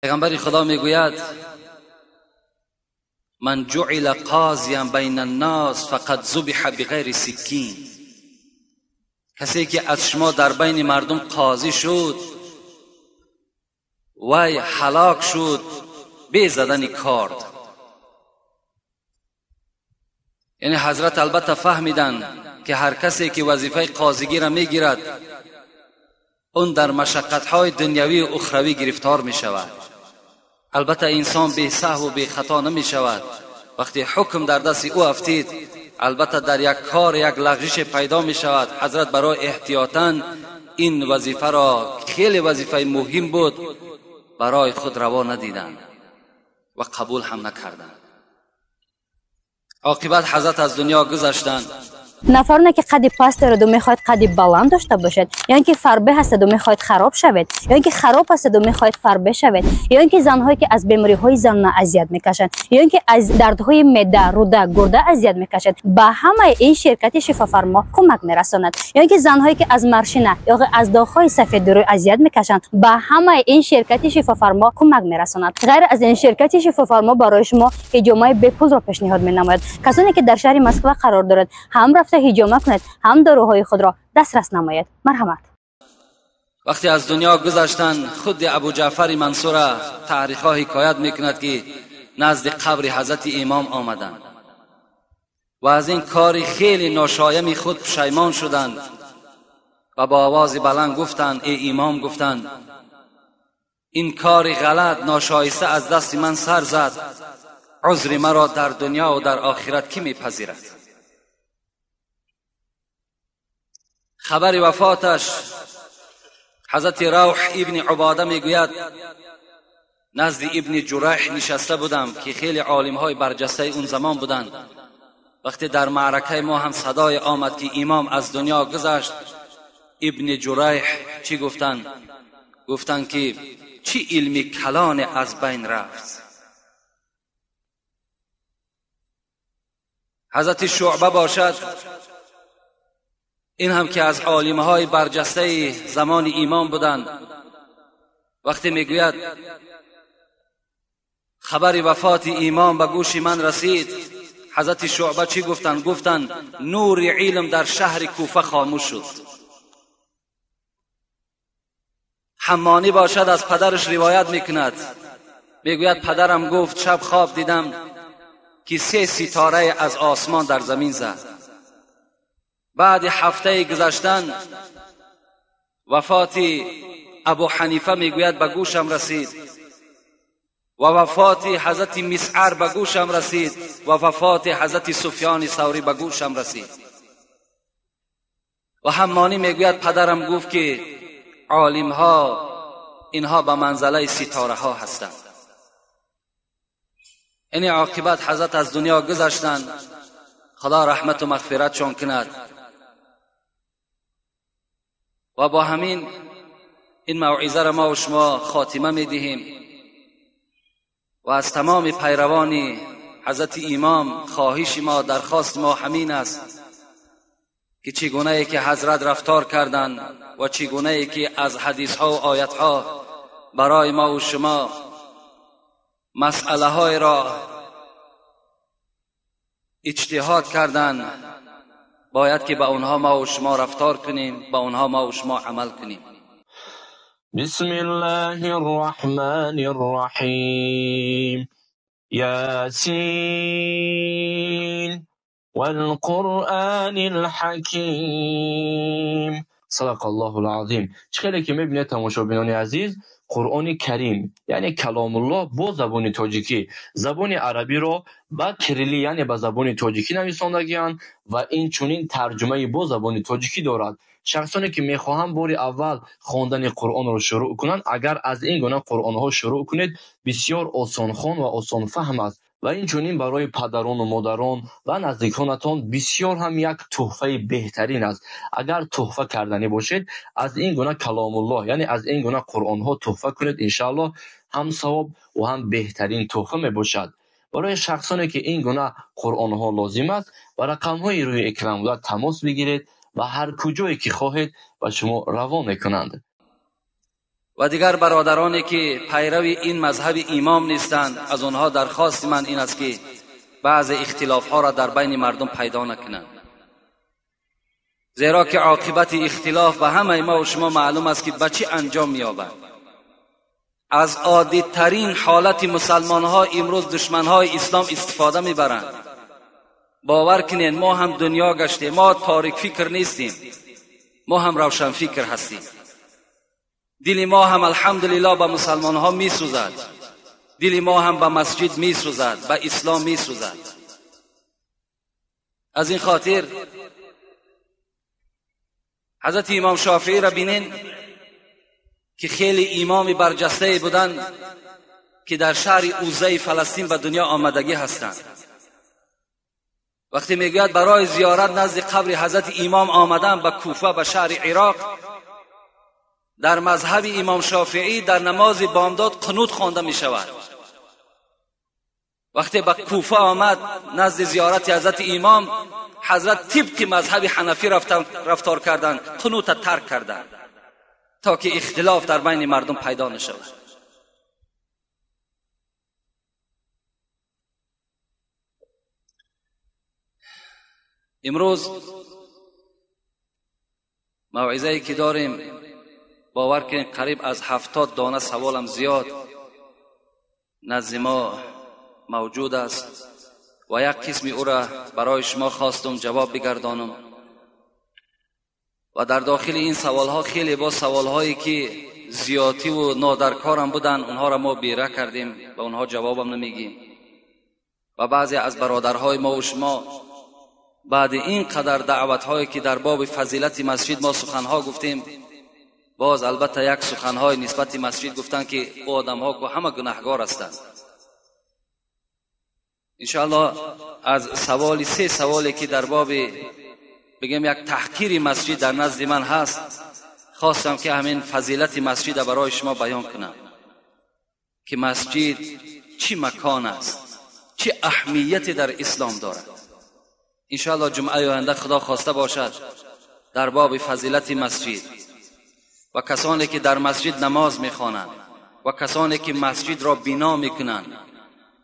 پیغمبر خدا میگوید من جعل قاضیا بین الناس فقد ذبح بغیر سکین. کسی که از شما در بین مردم قاضی شد وی هلاک شد بی زدن کارد. یعنی حضرت البته فهمیدند که هر کسی که وظیفه قاضیگی را میگیرد اون در مشقت‌های دنیوی و اخروی گرفتار می شود. البته انسان بی سهو و بی خطا نمی شود. وقتی حکم در دست او افتید البته در یک کار یک لغزش پیدا می شود. حضرت برای احتیاطاً این وظیفه را خیلی وظیفه مهم بود برای خود روا ندیدند و قبول هم نکردند. عاقبت حضرت از دنیا گذشتند. Нафароне ки қадди паст дораду мехоҳед қадди баланд дошта бошед, ё ин ки фарбе ҳастаду мехоҳед хароб шавед, ё ин ки хароб ҳастаду мехоҳед фарбе шавед, ё ин ки занҳое ки аз бемориҳои занона азият мекашанд, ё ин ки аз дардҳои меъда, руда, гурда азият мекашанд, ба ҳамаи ин ширкати Шифофармо кӯмак мерасонад. Ё ин ки занҳое ки аз маршина ё аз доғҳои сафеди рӯй азият мекашанд, ба ҳамаи ин ширкати Шифофармо кӯмак мерасонад. Ғайр аз ин ширкати Шифофармо барои шумо ҳиҷомаи бепулро пешниҳод менамояд. Касоне ки дар шаҳри Москва қарор дорад, ҳам рафта ҳиҷома кунед, ҳам доруҳои худро дастрас намоед. Марҳамат. وقتی از دنیا گذشتند خود ابو جعفر منصور تاریخ‌ها حکایت میکند که نزد قبر حضرت امام آمدند و از این کار خیلی ناشایم خود پشیمان شدند و با آواز بلند گفتند ای امام، گفتند این کار غلط ناشایسته از دست من سر زد، عذر مرا در دنیا و در آخرت کی میپذیرد؟ خبر وفاتش حضرت روح ابن عباده میگوید نزد ابن جریح نشسته بودم که خیلی عالمهای برجسته اون زمان بودند. وقتی در معرکه ما هم صدای آمد که امام از دنیا گذشت، ابن جریح چی گفتند؟ گفتند که چی علمی کلان از بین رفت. حضرت شعبه باشد، این هم که از عالمهای برجسته زمان امام بودند، وقتی میگوید خبر وفات امام به گوش من رسید، حضرت شعبه چی گفتند؟ گفتند نور علم در شهر کوفه خاموش شد. حمانی باشد از پدرش روایت میکند، میگوید پدرم گفت شب خواب دیدم که 3 ستاره از آسمان در زمین زد. بعد هفته گذشتن وفات ابو حنیفه میگوید به گوشم رسید و وفات حضرت مسعر به گوشم رسید و وفات حضرت سفیان ثوری به گوشم رسید. و حمانی میگوید پدرم گفت که عالم ها اینها به منزله ستاره ها هستند. این عاقبت حضرت از دنیا گذشتند، خدا رحمت و مغفرتشان کند. و با همین این موعظه را ما و شما خاتمه میدهیم و از تمام پیروان حضرت امام خواهش ما، درخواست ما همین است که چگونه ای که حضرت رفتار کردند و چگونه ای که از حدیث ها و آیت ها برای ما و شما مسئله های را اجتهاد کردند، باید که با اونها ما و شما رفتار کنیم، با اونها ما و شما عمل کنیم. بسم الله الرحمن الرحیم. یاسین والقرآن الحکیم. صدق الله العظیم. چه خیلی که میبینید تماشابینان عزیز، قرآن کریم یعنی کلام الله با زبان تاجیکی، زبان عربی را با کریلی یعنی با زبان تاجیکی نویساندگی‌اند و این چنین ترجمه با زبان تاجیکی دارد. شخصانی که میخواهند بار اول خواندن قرآن را شروع کنند، اگر از این گونه قرآن ها شروع کنید بسیار آسان خوان و آسان فهم است و این چنین برای پدران و مادران و نزدیکانتان بسیار هم یک تحفه بهترین است. اگر تحفه کردنی باشید از این گونه کلام الله یعنی از این گونه قرآن ها تحفه کنید، انشاءالله هم ثواب و هم بهترین تحفه می باشد. برای شخصانی که این گونه قرآن ها لازم است و رقم های روی اکران بوده تماس بگیرید و هر کجایی که خواهید و شما روان میکنند. و دیگر برادرانی که پیرو این مذهب امام نیستند، از آنها درخواست من این است که بعض اختلاف ها را در بین مردم پیدا نکنند، زیرا که عاقبت اختلاف به همه ما و شما معلوم است که به چی انجام می‌یابد. از عادی ترین حالت مسلمان ها امروز دشمن های اسلام استفاده میبرند. باور کنید ما هم دنیا گشتیم، ما تاریک فکر نیستیم، ما هم روشن فکر هستیم. دل ما هم الحمدلله به مسلمان ها میسوزد، دل ما هم به مسجد میسوزد، به اسلام میسوزد. از این خاطر حضرت امام شافعی را بینین که خیلی امام برجسته بودند که در شهر اوزه فلسطین به دنیا آمدگی هستند. وقتی میگوید برای زیارت نزد قبر حضرت امام آمدن به کوفه، به شهر عراق، در مذهب امام شافعی در نماز بامداد قنوت خوانده می شود. وقتی به کوفه آمد نزد زیارت حضرت امام، حضرت طبق مذهب حنفی رفتار کردند، قنوت ترک کردند تا که اختلاف در بین مردم پیدا نشود. امروز موعظه‌ای که داریم، باور کنید قریب از 70 دانه سوالم زیاد نزد ما موجود است و یک قسمی او را برای شما خواستم جواب بگردانم. و در داخل این سوالها خیلی با سوالهایی که زیاتی و نادرکارم بودن، اونها را ما بیره کردیم و اونها جوابم نمیگیم. و بعضی از برادرهای ما و شما بعد این قدر دعوتهایی که در باب فضیلت مسجد ما سخنها گفتیم، باز البته یک سخنهای نسبت مسجد گفتن که او آدمها که همه گناهگار هستند. انشاءالله از سوال 3 سوالی که در باب بگم یک تحقیر مسجد در نزد من هست، خواستم که همین فضیلت مسجد برای شما بیان کنم که مسجد چی مکان است، چه اهمیتی در اسلام دارد. انشاءالله جمعه آینده خدا خواسته باشد در باب فضیلت مسجد و کسانی که در مسجد نماز میخوانند و کسانی که مسجد را بنا میکنند،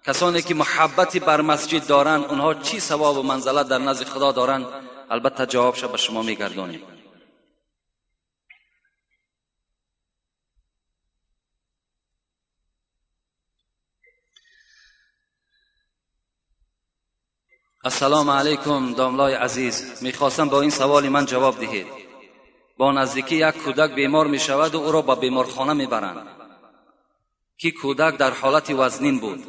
کسانی که محبتی بر مسجد دارند، اونها چی ثواب و منزلت در نزد خدا دارند، البته جوابش به شما میگردانیم. السلام علیکم داملای عزیز، میخواستم با این سوال من جواب دهید. با نزدیکی یک کودک بیمار میشود و او را به بیمارخانه میبرند که کودک در حالت وزنین بود.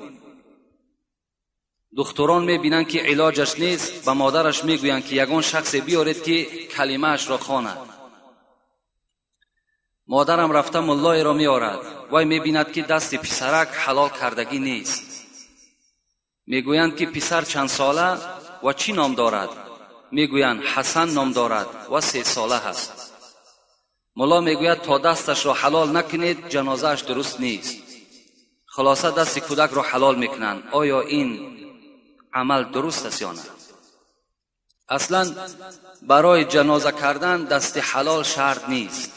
دکتران میبینند که علاجش نیست، به مادرش میگویند که یگان شخص بیارید که کلمه‌اش را خواند. مادرم رفته ملای را میآورد، وی میبیند که دست پسرک حلال کردگی نیست. میگویند که پسر چند ساله و چی نام دارد؟ میگویند حسن نام دارد و 3 ساله هست. ملا میگوید تا دستش را حلال نکنید جنازهش درست نیست. خلاصه دست کودک را حلال میکنند. آیا این عمل درست است یا نه؟ اصلا برای جنازه کردن دست حلال شرط نیست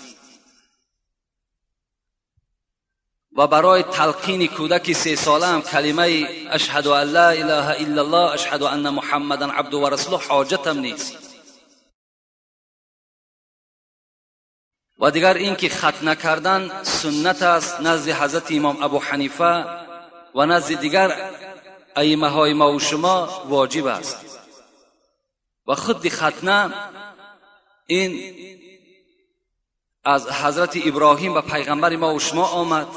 و برای تلقین کودک 3 ساله هم کلمه اشهد ان لا اله الا الله اشهد ان محمدا عبده و رسوله حاجتم نیست. و دیگر اینکه ختنه کردن سنت است نزد حضرت امام ابو حنیفه و نزد دیگر ائمه های ما و شما واجب است. و خود ختنه این از حضرت ابراهیم و پیغمبر ما و شما آمد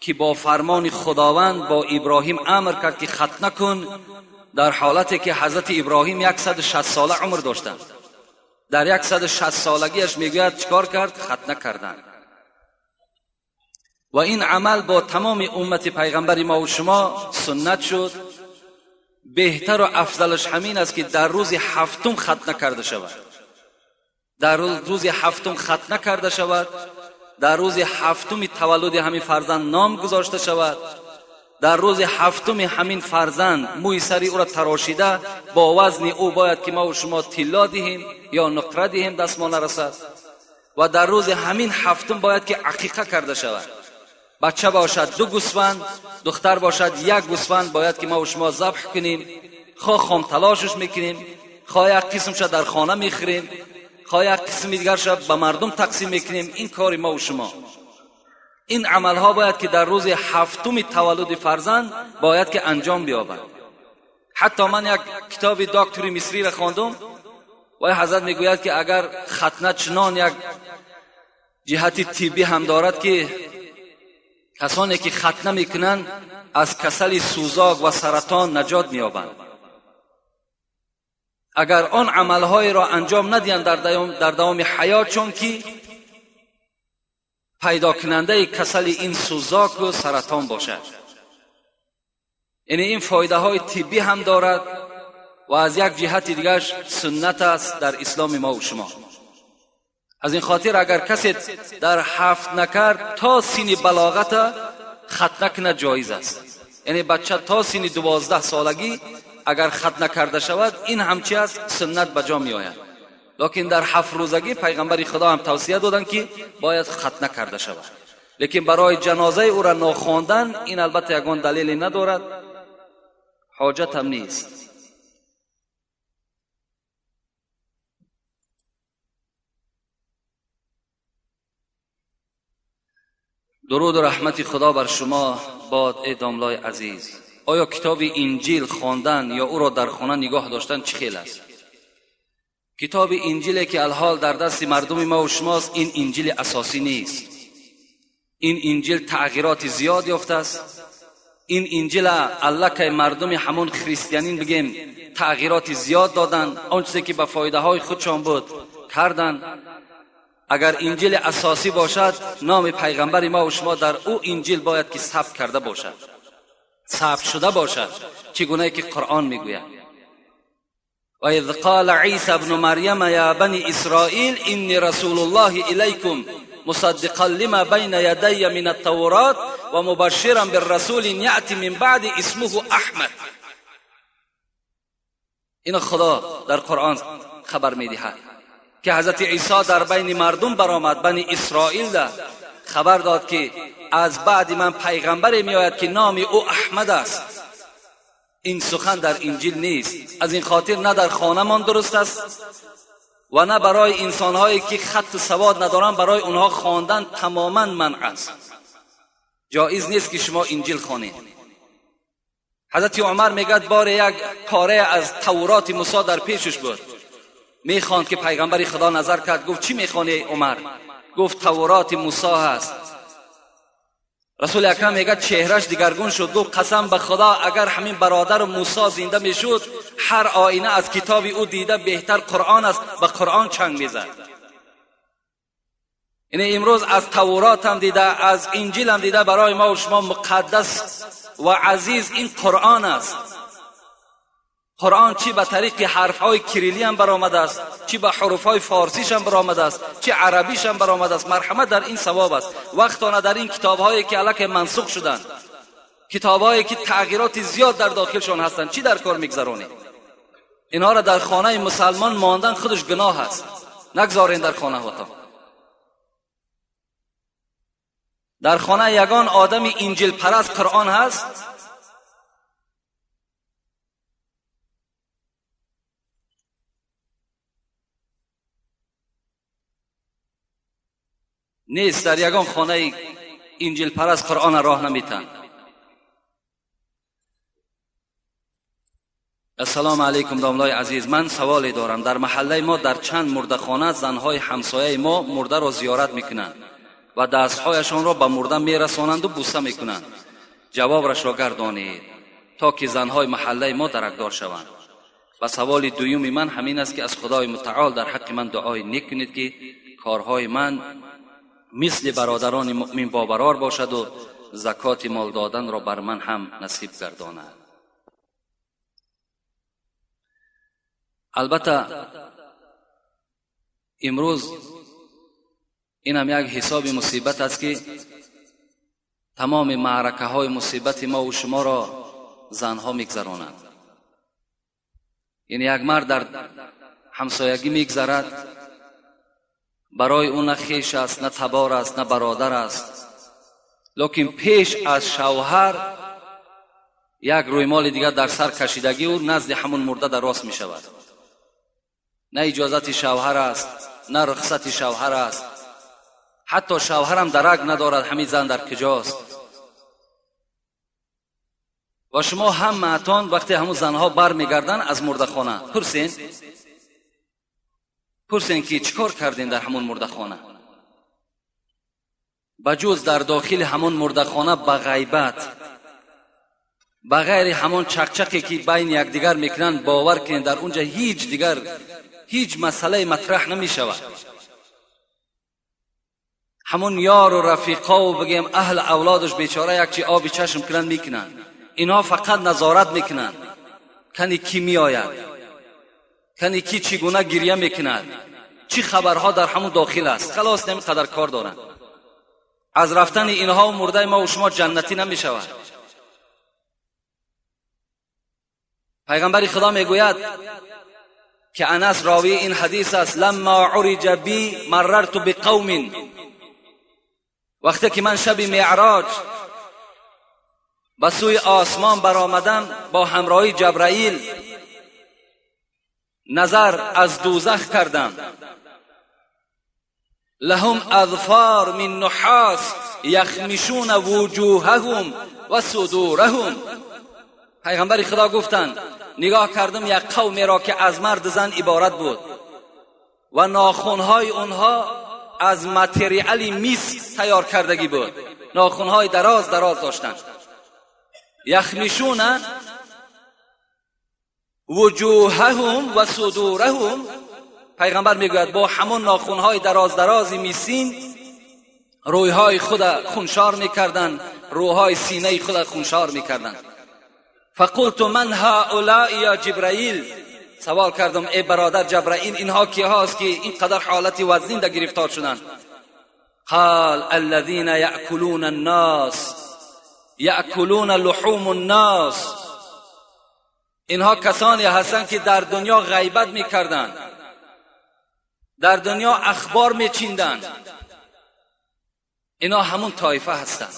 که با فرمان خداوند با ابراهیم امر کرد که ختنه کن، در حالتی که حضرت ابراهیم 160 ساله عمر داشتند. در 160 سالگیش میگوید چیکار کرد؟ ختنه کردن. و این عمل با تمام امت پیغمبر ما و شما سنت شد. بهتر و افضلش همین است که در روز هفتم ختنه کرده شود. در روز هفتم ختنه کرده شود، در روز هفتم تولد همین فرزند نام گذاشته شود، در روز هفتم همین فرزند موی سری او را تراشیده با وزن او باید که ما و شما طلا دهیم یا نقره دهیم دست ما نرسد. و در روز همین هفتم باید که عقیقه کرده شود. بچه باشد 2 گوسفند، دختر باشد 1 گوسفند باید که ما و شما ذبح کنیم. خواه خام تلاشش میکنیم، خواه یک قسمش در خانه میخوریم، خواه یک قسم دیگرش به مردم تقسیم میکنیم. این کار ما و شما، این عملها باید که در روز هفتم تولد فرزند باید که انجام بیابد. حتی من یک کتاب دکتری مصری را خواندم و حضرت میگوید که اگر ختنه چنان یک جهت طبی هم دارد که کسانی که ختنه میکنند از کسل سوزاک و سرطان نجات مییابند. اگر آن عملهای را انجام ندهند در دوام حیات، چون که پیدا کننده کسل این سوزاک و سرطان باشد. یعنی این فایده های طبی هم دارد و از یک جهت دیگرش سنت است در اسلام ما و شما. از این خاطر اگر کسی در هفت نکرد تا سین بلاغت ختنه کنه جایز است. یعنی بچه تا سین 12 سالگی اگر ختنه کرده شود این همچی است، سنت به جا می آید. لیکن در 7 روزگی پیغمبر خدا هم توصیه دادند که باید ختنه کرده شود. لیکن برای جنازه او را ناخواندن این البته یگان دلیلی ندارد، حاجت هم نیست. درود و رحمت خدا بر شما باد ای داملای عزیز. آیا کتاب انجیل خواندن یا او را در خانه نگاه داشتن چه خیل است؟ کتاب انجیلی که الحال در دست مردم ما و شماست این انجیل اساسی نیست. این انجیل تغییرات زیاد یافته است. این انجیل الکه مردم همون خریستیانین بگیم تغییرات زیاد دادن، آن چیزی که به فایده های خودشان بود کردن. اگر انجیل اساسی باشد نام پیغمبر ما و شما در او انجیل باید که ثبت کرده باشد، ثبت شده باشد، چگونه که قرآن میگوید: و اذ قال عیسی ابن مریم یا بنی اسرائیل انی رسول الله الیکم مصدقا لما بین یدی من التورات و مبشرا بالرسول یأتی من بعد اسمه احمد. این خدا در قرآن خبر میدهد که حضرت عیسی در بین مردم برآمد، بنی اسرائیل خبر داد که از بعد من پیغمبری میآید که نام او احمد است. این سخن در انجیل نیست. از این خاطر نه در خانمان درست است و نه برای انسانهایی که خط سواد ندارند برای اونها خواندن تماما منع است. جایز نیست که شما انجیل خوانید. حضرت عمر میگد بار یک پاره از تورات موسی در پیشش بود، میخواند که پیغمبر خدا نظر کرد، گفت چی میخوانی عمر؟ گفت تورات موسی هست. رسول اکرم میگه چهرش دیگرگون شد، گفت قسم به خدا اگر همین برادر موسی زنده میشد هر آینه از کتاب او دیده بهتر قرآن است، به قرآن چنگ میزد. یعنی امروز از تورات هم دیده، از انجیل هم دیده، برای ما و شما مقدس و عزیز این قرآن است. قرآن چی به طریق حرفهای کریلی هم برآمده است، چی به حروفهای فارسیش هم برآمده است، چی عربیش هم برآمده است. مرحمت در این ثواب است. وقتانه در این کتابهایی که الک منسوخ شدند، کتابهایی که تغییرات زیاد در داخلشان هستند، چی در کار میگذرانید؟ اینها را در خانه مسلمان ماندن خودش گناه است. نگذارین در خانه هاتان. در خانه یگان آدم انجیل پرست قرآن هست؟ نیست. در یگان خانه انجیل پرست قرآن راه نمیتن. السلام علیکم داملای عزیز، من سوالی دارم. در محله ما در چند مردخانه زنهای همسایه ما مرده را زیارت میکنند و دستهایشان را به مرده میرسانند و بوسه میکنند. جوابش را گردانید تا که زنهای محله ما درکدار شوند. و سوال دوم من همین است که از خدای متعال در حق من دعای نیک کنید که کارهای من مثل برادران مؤمن بابرار باشد و زکات مال دادن را بر من هم نصیب گرداند. البته امروز این هم یک حساب مصیبت است که تمام معرکه های مصیبت ما و شما را زنها میگذرانند. یعنی یک مرد در همسایگی میگذرد، Барои ӯ на хеш аст, на табор аст, на бародар аст. Лекин пеш аз шавҳар як рӯймоли дигар дар сар кашидагӣ ӯ назди ҳамон мурда дар рост мешавад. На иҷозати шавҳар аст, на рухсати шавҳар аст. Ҳатто шавҳарам дарак надорад ҳамин зан дар куҷост. Ва шумо ҳамаатон вақте ҳамун занҳо бармегарданд аз мурдахона, пурсен ки чӣ кор кардем дар ҳамун мурдахона. Ба ҷуз дар дохили ҳамун мурдахона ба ғайбат, ба ғайри ҳамон чақчақе ки байни якдигар мекунанд, бовар кунед дар унҷа ҳеҷ дигар ҳеҷ масъалае матраҳ намешавад. Ҳамон ёру рафиқову бигем аҳл авлодаш бечора якчи оби чашм кунанд мекунанд. Инҳо фақат назорат мекунанд, кани кӣ меояд, кани кӣ чӣ гуна гиря мекунад, чӣ хабарҳо дар ҳамон дохил аст. Халос, ҳамин қадар кор доранд. Аз рафтани инҳо мурдаи мо ва шумо ҷаннатӣ намешавад. Пайғамбари Худо мегӯяд ки Анас ровии ин ҳадис аст: лама уриҷа би маррарту биқавмин. Вақте ки ман шаби меъроҷ ба сӯи осмон баромадам бо ҳамроҳи Ҷабраил, назар аз дӯзах кардам. Лаҳум азфар мин нуҳос яхмишуна вуҷуҳаҳум ва судураҳум. Пайғамбари Худо гуфтанд: нигоҳ кардам як қавмеро ки аз мард зан иборат буд ва нохунҳои онҳо аз материали мис тайёр кардагӣ буд. Нохунҳои дароз дароз доштанд. Яхмишуна вуҷуҳаҳум ва судураҳум. Пайғамбар мегӯяд бо ҳамон нохунҳои дароз дарози мисин рӯйҳои худа хуншор мекарданд, рӯҳои синаи худа хуншор мекарданд. Фақулту ман ҳаулаи я Ҷибраил. Савол кардам: эй бародар Ҷабраил, инҳо киҳост ки ин қадар ҳолати вазнин да гирифтор шуданд? Қал аллазина яъкулуна аннос яъкулуна луҳуму ннос. Инҳо касоне ҳастанд ки дар дунё ғайбат мекарданд, дар дунё ахбор мечинданд. Инҳо ҳамон тоифа ҳастанд.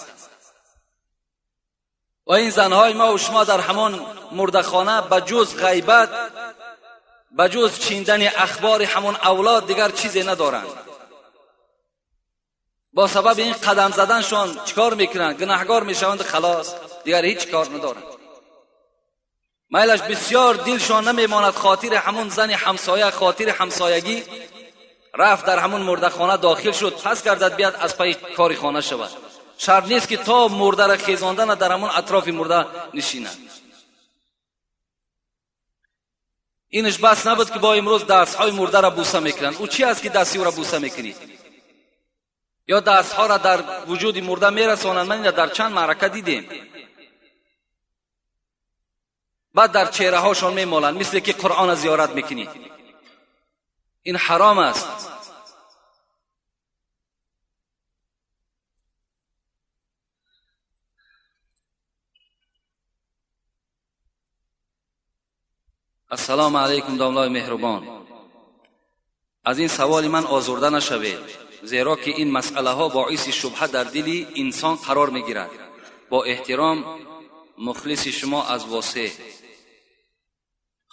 Ва ин занҳои мо ва шумо дар ҳамон мурдахона ба ҷуз ғайбат, ба ҷуз чиндани ахбори ҳамон авлод дигар чизе надоранд. Бо сабаби ин қадам заданшон чикор мекунанд? Гунаҳгор мешаванд, халос, дигар ҳеҷ кор надоранд. Майлаш бисёр дилшон намемонад хотири ҳамон зани ҳамсоя, хотири ҳамсоягӣ. Рафт дар ҳамон мурдахона дохил шуд, пас гардад биёд аз пайи кори хона шавад. Шарт нест ки то мурдара хезондана дар ҳамон атрофи мурда нишинад. Инаш бас набуд ки бо имрӯз дастҳои мурдара буса мекунанд. Ӯ чи аст ки дасти ӯра буса мекунӣ? Ё дастҳоро дар вуҷуди мурда мерасонанд. Ман ина дар чанд маърака дидем. Баъд дар чеҳраҳошон мемоланд, мисле ки Қуръона зиёрат мекунӣ. Ин ҳаром аст. Ассалому алайкум, домлои меҳрубон. Аз ин саволи ман озурда нашавед, зеро ки ин масъалаҳо боиси шубҳа дар дили инсон қарор мегирад. Бо эҳтиром, мухлиси шумо аз Восеъ.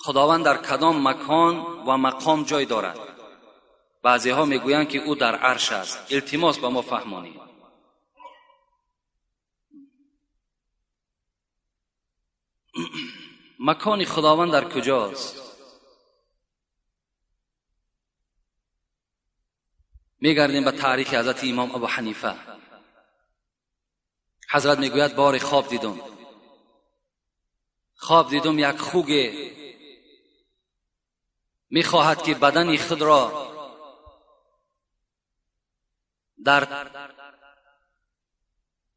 Худованд дар кадом макон ва мақом ҷой дорад? Баъзеҳо мегӯянд ки ӯ дар арш аст. Илтимос ба мо фаҳмонед. Макони Худованд дар куҷост? Мегардем ба таърихи ҳазрати имом Абу Ҳанифа. Ҳазрат мегӯяд: боре хоб дидум. Хоб дидум як хуге мехоҳад ки бадани худро дар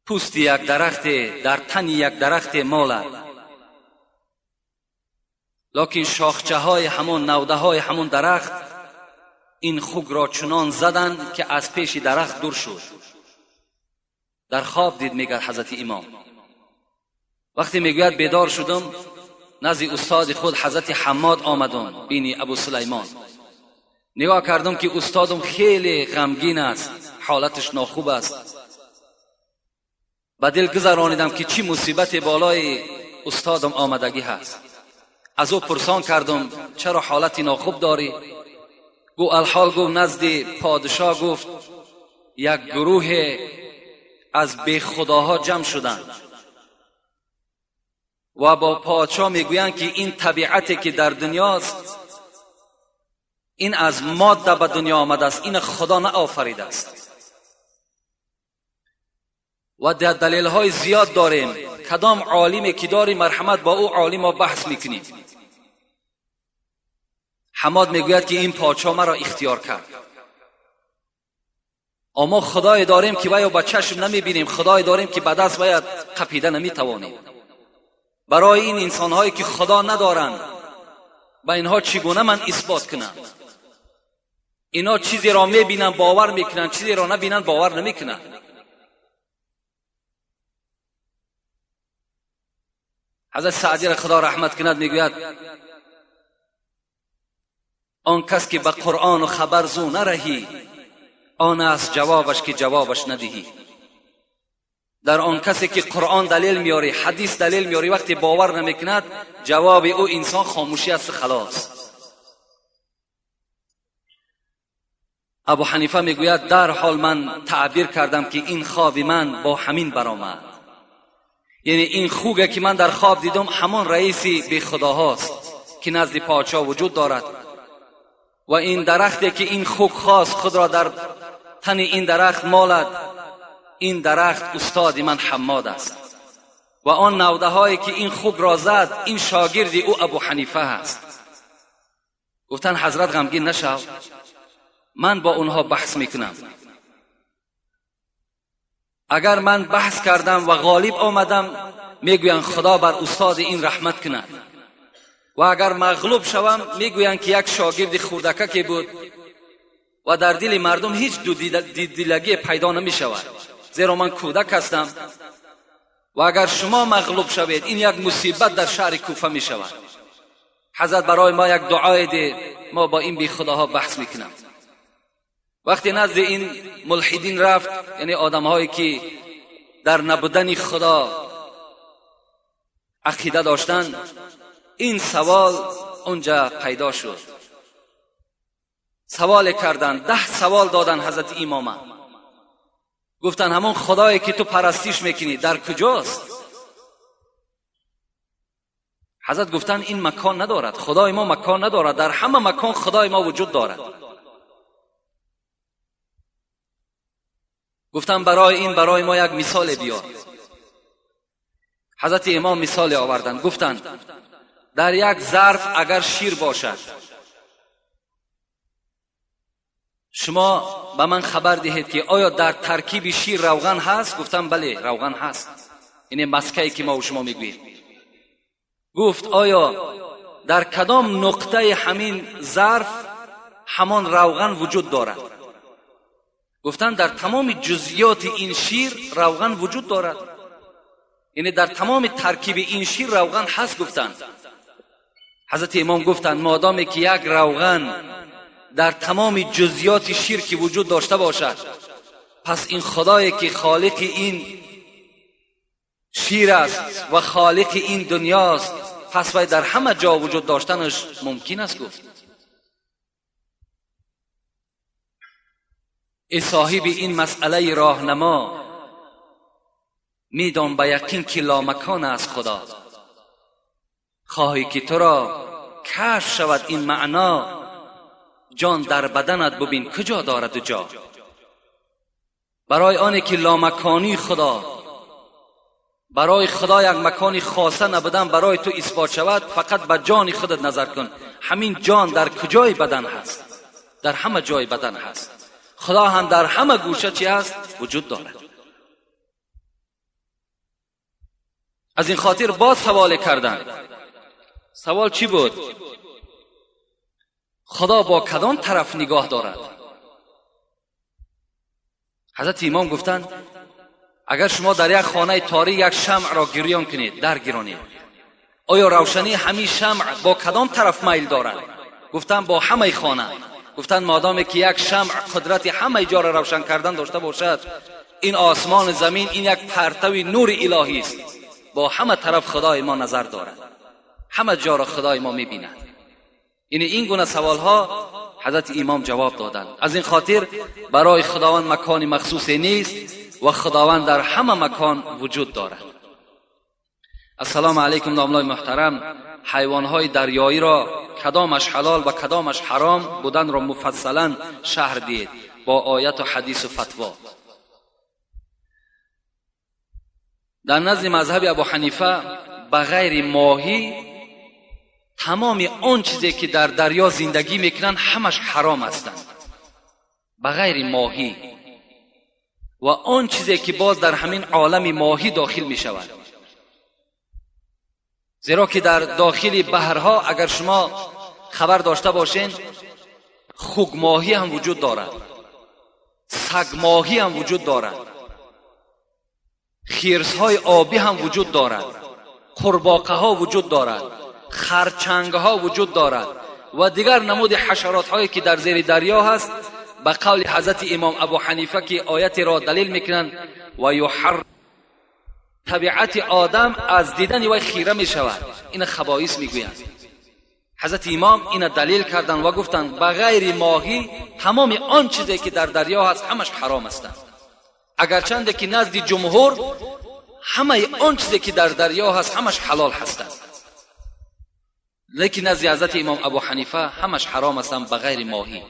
пӯсти як дарахте, дар тани як дарахте молад. Лекин шохчаҳои ҳамон, навдаҳои ҳамон дарахт ин хугро чунон заданд ки аз пеши дарахт дур шуд. Дар хоб дид, мегӯяд ҳазрати имом. Вақте мегӯяд бедор шудам, назди устоди худ ҳазрати Ҳаммод омадам бини Абу Сулаймон. نگاه کردم که استادم خیلی غمگین است، حالتش ناخوب است. به دل گذرانیدم که چی مصیبت بالای استادم آمدگی هست. از او پرسان کردم چرا حالت ناخوب داری؟ گو الحال گفت نزد پادشاه گفت یک گروه از بی خداها جمع شدند و با پادشاه میگویند که این طبیعتی که در دنیاست این از ماده به دنیا آمده است، این خدا نه آفریده است. و در دلیل های زیاد داریم، کدام عالمی که داریم مرحمت با او عالم ما بحث میکنیم. حماد میگوید که این پادشاه مرا اختیار کرد. اما خدای داریم که باید با چشم نمیبینیم، خدای داریم که به دست باید قپیده نمیتوانیم. برای این انسانهایی که خدا ندارند با اینها چگونه من اثبات کنم؟ اینا چیزی را میبینن باور میکنن، چیزی را نبینن باور نمیکنن. حضرت سعدی را خدا رحمت کند میگوید آن کس که به قرآن و خبر زو نرهی، آن است جوابش که جوابش ندهی. در آن کسی که قرآن دلیل میاری، حدیث دلیل میاری، وقتی باور نمیکند جواب او انسان خاموشی است، خلاص. ابو حنیفه میگوید در حال من تعبیر کردم که این خواب من با همین برآمد، یعنی این خوگه که من در خواب دیدم همان رئیسی بی خداهاست که نزد پادشاه وجود دارد و این درختی که این خوگ خواست خود را در تن این درخت مالد، این درخت استاد من حماد است و آن نوده هایی که این خوگ را زد این شاگرد او ابو حنیفه است. گفتن حضرت غمگین نشو، من با اونها بحث میکنم. اگر من بحث کردم و غالب آمدم میگویند خدا بر استاد این رحمت کند، و اگر مغلوب شوم میگویند که یک شاگرد خردککی بود و در دل مردم هیچ دو دیدلگی پیدا نمی شود، زیرا من کودک هستم و اگر شما مغلوب شوید این یک مصیبت در شهر کوفه می شود. حضرت برای ما یک دعای ده، ما با این بی خداها بحث میکنم. وقتی نزد این ملحدین رفت، یعنی آدمهایی که در نبودن خدا عقیده داشتند، این سوال اونجا پیدا شد. سوال کردن، 10 سوال دادن حضرت امام. گفتن همون خدایی که تو پرستیش میکنی در کجاست؟ حضرت گفتن این مکان ندارد، خدای ما مکان ندارد، در همه مکان خدای ما وجود دارد. گفتن برای این برای ما یک مثال بیار. حضرت امام مثال آوردن، گفتن در یک ظرف اگر شیر باشد شما به من خبر دهید که آیا در ترکیب شیر روغن هست؟ گفتم بله روغن هست، این مسکه‌ای که ما و شما میگوییم. گفت آیا در کدام نقطه همین ظرف همان روغن وجود دارد؟ گفتن در تمام جزئیات این شیر روغن وجود دارد، یعنی در تمام ترکیب این شیر روغن هست. گفتن حضرت امام گفتند مادامی که یک روغن در تمام جزئیات شیر که وجود داشته باشد، پس این خدایی که خالق این شیر است و خالق این دنیاست، پس وی در همه جا وجود داشتنش ممکن است. گفت ای صاحب این مسئله راهنما، میدان به یقین که لامکان است خدا، خواهی که تو را کشف شود این معنا، جان در بدنت ببین کجا دارد و جا. برای آنه که لامکانی خدا، برای خدا یک مکانی خاصه نبودن برای تو اثبات شود، فقط به جان خودت نظر کن. همین جان در کجای بدن هست؟ در همه جای بدن هست. خدا هم در همه گوشه چی هست؟ وجود دارد. از این خاطر باز سوال کردن. سوال چی بود؟ خدا با کدام طرف نگاه دارد؟ حضرت امام گفتند اگر شما در یک خانه تاریک یک شمع را گریان کنید، در گیرانید، آیا روشنی همین شمع با کدام طرف میل دارد؟ گفتند با همه خانه. گفتند مادامی که یک شمع قدرت همه جا را روشن کردن داشته باشد، این آسمان زمین این یک پرتو نور الهی است، با همه طرف خدای ما نظر دارد، همه جا را خدای ما میبیند. یعنی این گونه سوال ها حضرت امام جواب دادند. از این خاطر برای خداوند مکان مخصوص نیست و خداوند در همه مکان وجود دارد. السلام علیکم داملای محترم، حیوانهای دریایی را کدامش حلال و کدامش حرام بودن را مفصلا شرح دید با آیت و حدیث و فتوا. در نزد مذهب ابو حنیفه بغیر ماهی تمام آن چیزی که در دریا زندگی میکنن همش حرام هستند، بغیر ماهی و آن چیزی که باز در همین عالم ماهی داخل میشود. زیرا که در داخل بحرها اگر شما خبر داشته باشین خوک ماهی هم وجود دارد، سگ ماهی هم وجود دارد، خرس‌های آبی هم وجود دارد، قورباغه ها وجود دارد، خرچنگ ها وجود دارد و دیگر نمود حشرات هایی که در زیر دریا هست. به قول حضرت امام ابو حنیفه که آیت را دلیل میکنند و یحر، طبیعت آدم از دیدن وی خیره می شود، این خبائث میگویند. حضرت امام این دلیل کردند و گفتند بغیر ماهی تمام آن چیزی که در دریا هست همش حرام هستند، اگرچند که نزد جمهور همه آن چیزی که در دریا هست همش حلال هستند، لیکن نزد حضرت امام ابو حنیفه همش حرام هستند بغیر ماهی.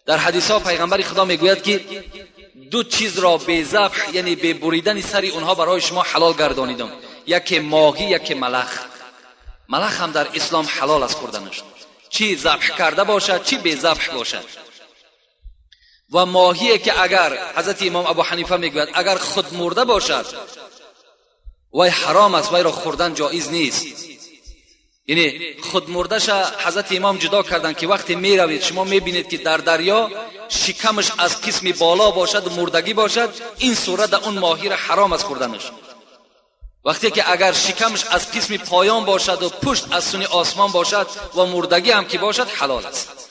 در حدیث ها پیغمبر خدا میگوید که دو چیز را به ذبح یعنی به بریدن سر اونها برای شما حلال گردانیدم، یکی ماهی یکی ملخ. ملخ هم در اسلام حلال است خوردنش، چی ذبح کرده باشد چی به ذبح باشد. و ماهی که اگر حضرت امام ابو حنیفه میگوید اگر خود مرده باشد وی حرام است، وی را خوردن جایز نیست. یعنی خود مردش حضرت امام جدا کردن که وقتی میروید شما میبینید که در دریا شکمش از قسم بالا باشد و مردگی باشد، این صورت اون ماهی را حرام است خوردنش. وقتی که اگر شکمش از قسم پایان باشد و پشت از سوی آسمان باشد و مردگی هم که باشد حلال است.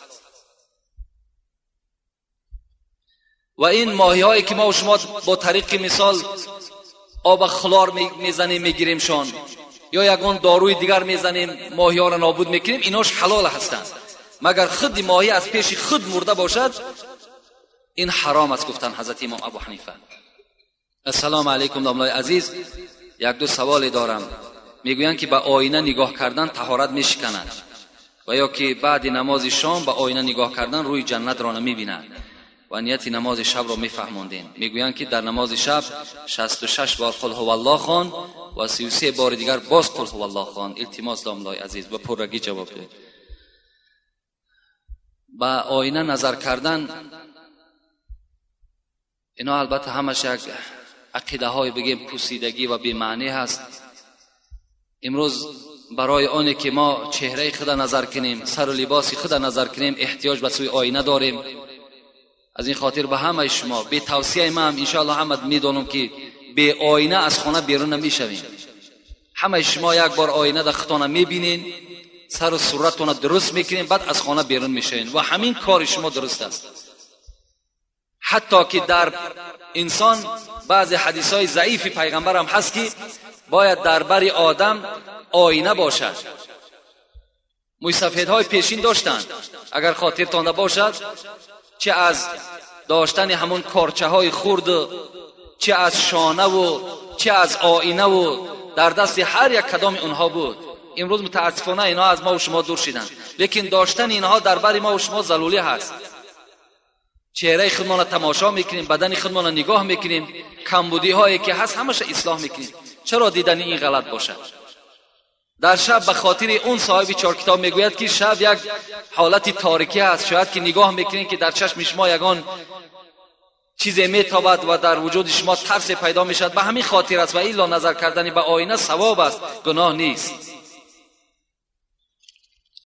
و این ماهی هایی که ما و شما با طریق مثال آب خلار میزنیم میگیریم شان یا یگان داروی دیگر میزنیم ماهی ها را نابود میکنیم، ایناش حلال هستند. مگر خود ماهی از پیش خود مرده باشد این حرام است، گفتن حضرت امام ابو حنیفه. السلام علیکم داملای عزیز، یک دو سوال دارم. میگویند که به آینه نگاه کردن طهارت میشکند و یا که بعد نماز شام به آینه نگاه کردن روی جنت را نمیبیند و نیت نماز شب را میفهماندین. میگویند که در نماز شب 66 بار قل هو الله خوان و 33 بار دیگر باز قل هو الله خوان. التماس داملای عزیز به پررگی جواب دهید. به آینه نظر کردن اینا البته همش یک عقیده های بگیم پوسیدگی و بی‌معنی هست. امروز برای آنی که ما چهره خود نظر کنیم، سر و لباس خود نظر کنیم، احتیاج به سوی آینه داریم. از این خاطر به همه شما به توصیه من هم انشاءالله همه میدونم که به آینه از خانه بیرون نمیشویم. همه شما یک بار آینه در خودتان میبینین، سر و صورتتون درست میکنین، بعد از خانه بیرون میشوین و همین کار شما درست است. حتی که در انسان بعضی حدیث های ضعیف پیغمبر هم هست که باید در بر آدم آینه باشد. مویسفیدهای پیشین داشتند، اگر خاطرتان باشد، چه از داشتن همون کارچه های خرد، چه از شانه و چه از آینه و در دست هر یک کدام اونها بود. امروز متاسفانه اینها از ما و شما دور شدند، لیکن داشتن اینها در بر ما و شما ضروری هست. چهره خودمان را تماشا میکنیم، بدن خودمان را نگاه میکنیم، کمبودی هایی که هست همش اصلاح میکنیم. چرا دیدن این غلط باشد؟ در شب به خاطر اون صاحب چهار کتاب میگوید که شب یک حالت تاریکی هست، شاید که نگاه میکنین که در چشم شما یگان چیز میتابد و در وجود شما ترس پیدا میشد، به همین خاطر است و الا نظر کردن به آینه ثواب است، گناه نیست.